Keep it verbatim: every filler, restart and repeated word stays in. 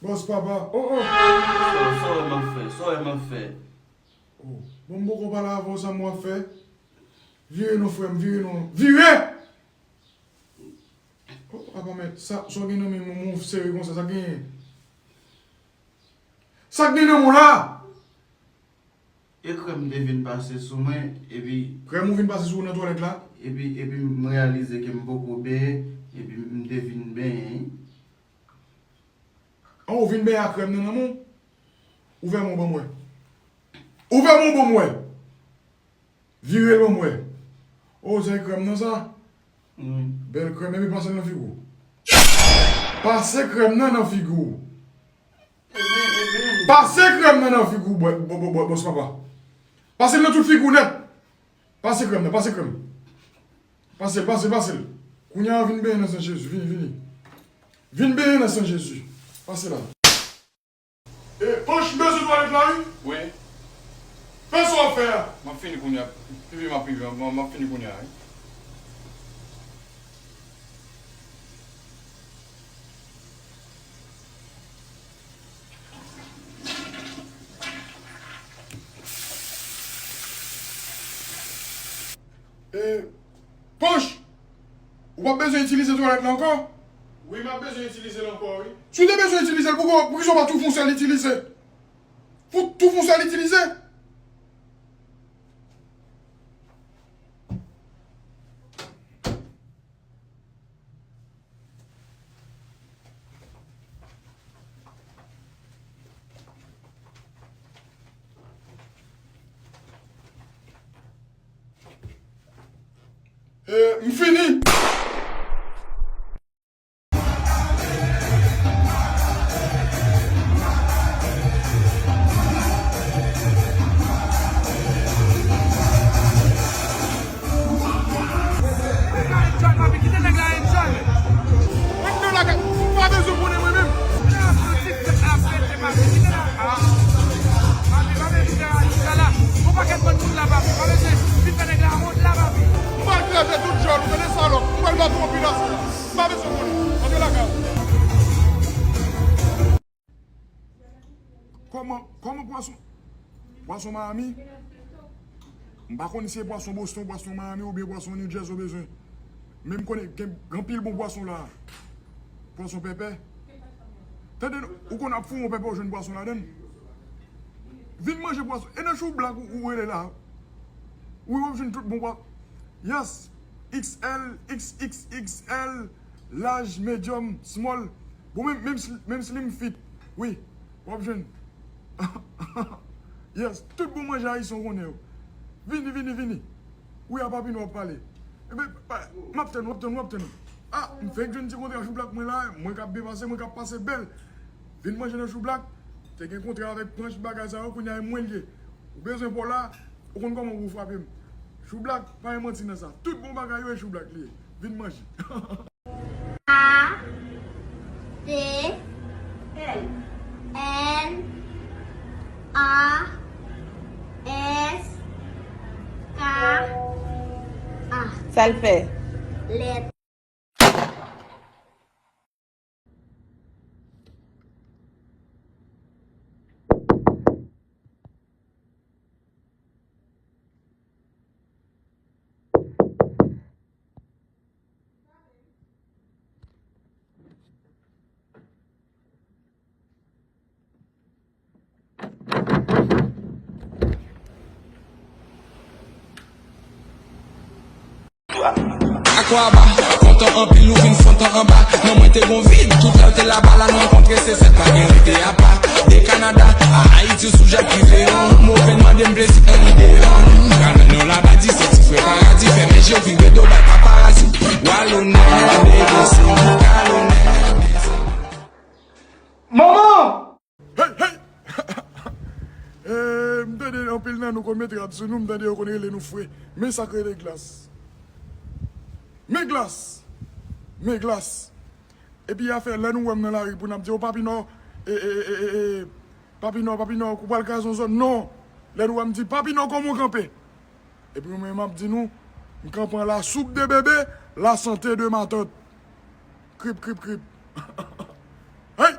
Bòs papa, oh, oh. Sa, sa w wè m ap fè? Sa w wè m ap fè? Oh, bon, m poko pale avè w, sa m w ap fè? Vire non, frè m, vire non. Vire! Oh, apa mèt, sa, sa w gen nan men w, men w sere konsa, sa k genyen? Sa k gen nan men w la? E krèm te vin pase sou mwen, epi Krèm ou vin pase sou ou nan twalèt la? Epi, epi m reyalize ke m poko benyen, epi m te vin benyen. An, ou vin benyen ak krèm nan nan men w? Ouvè men w ban m wè. Ouvè men w ban m wè. Vire l ban m wè. O, se krèm nan sa? Wi. Bèl krèm, epi pase l nan figi w. Pase krèm nan nan figi w. Ebyen, ebyen. Pase krèm nan nan figi w, bò-, bò-, bò-, bò-, bòs papa. Pase l nan tout figi w nèt. Pase krèm nan, pase krèm. Pase l, pase l, pase l. Kounye a vin benyen nan san Jezi, vini, vini. Vin benyen nan san Jezi. Pase la. E, Panch, m bezwen twalèt la, wi. Wi. Fè sa w ap fè a. M ap fini kounye a. Pipi m ap pipi, m, m ap fini kounye a, wi. E, Panch, ou p ap bezwen itilize twalèt la ankò? Wi, m ap bezwen itilize l ankò, wi. Si w te bezwen itilize l, poukisa, poukisa w pa tou fon sèl itilize? Fon, tou fon sèl itilize? Eh, m fini. Enjoy, papi, kite nèg la enjoy. Mwen nan lakay, ou pa bezwen konnen mwen menm. Yon pakèt bann moun la, papi, pa bezwen vin fè nèg la wont la, papi. M pral kraze tout djòl ou, tande salòp. M pral bat ou anpil aswè. M pa bezwen konnen. Antre lakay ou. Kòman, kòman pwason? Pwason Miami? M pa konn si se pwason Boston, pwason Miami oubyen pwason New Jersey w bezwen. Men m konnen gen, gen anpil bon pwason la. Pwason pèpè. Tande, ou konn ap fouye yon pèpè, ou jwenn pwason ladann. Vin manje pwason. E nan Chou Blak ou, ou rele la. Wi, w ap jwenn tout bon pwason. Yes. X L, X X X L, large, medium, small. Bon, menm, menm, sli- menm slim fit. Wi, w ap jwenn. Yes, tout bon manje ayisyen w konnen yo. Vini, vini, vini. Wi, a Papino w ap pale. Ebyen, pa- m ap tann, w ap tann, w ap tann. Ah, m fenk jwenn ti kontra Chou Blak mwen la, mwen k ap byen pase, mwen k ap pase bèl. Vin manje nan Chou Blak. Te gen kontra avèk Panch bagay sa yo, kounye a e mwen l ye. Ou bezwen pa w la, ou konn kòman pou w frape m. Chou Blak, pa gen manti nan sa. Tout bon bagay yo e Chou Blak li ye. Vin manje. A, T, L, A, S, K, A. Sa l fè? Lèt. Akwaba, kontan anpil ou vin fwontan anba. Non mwen te gon vid, tout lè w te laba la n rankontre se sèt pa gen rete apa. De Kanada a Ayiti sou jak diferan. Move n mande m plezi an ide an. Pral mennen w laba di se ti frè paradi. Fèmen je w vire do bay paparazi. Walonè, bebe se kalonè. Manman! Hey, hey! Eh, m tande anpil nan nou konn mete rad sou nou, m tande yo konn rele nou fre. Men sa k rele glas. Men glas! Men glas! Epi afè lè nou wè m nan lari pou n ap di, "O Papinò, e, e, Papinò, Papinò, ou pral kraze yon zòn." Non! Lè nou wè m di, "Papinò, kòman w kanpe?" Epi mwen menm m ap di nou, "M kanpe an la soupe de bébé, la santé de ma tante." Krip, krip, krip. Hey!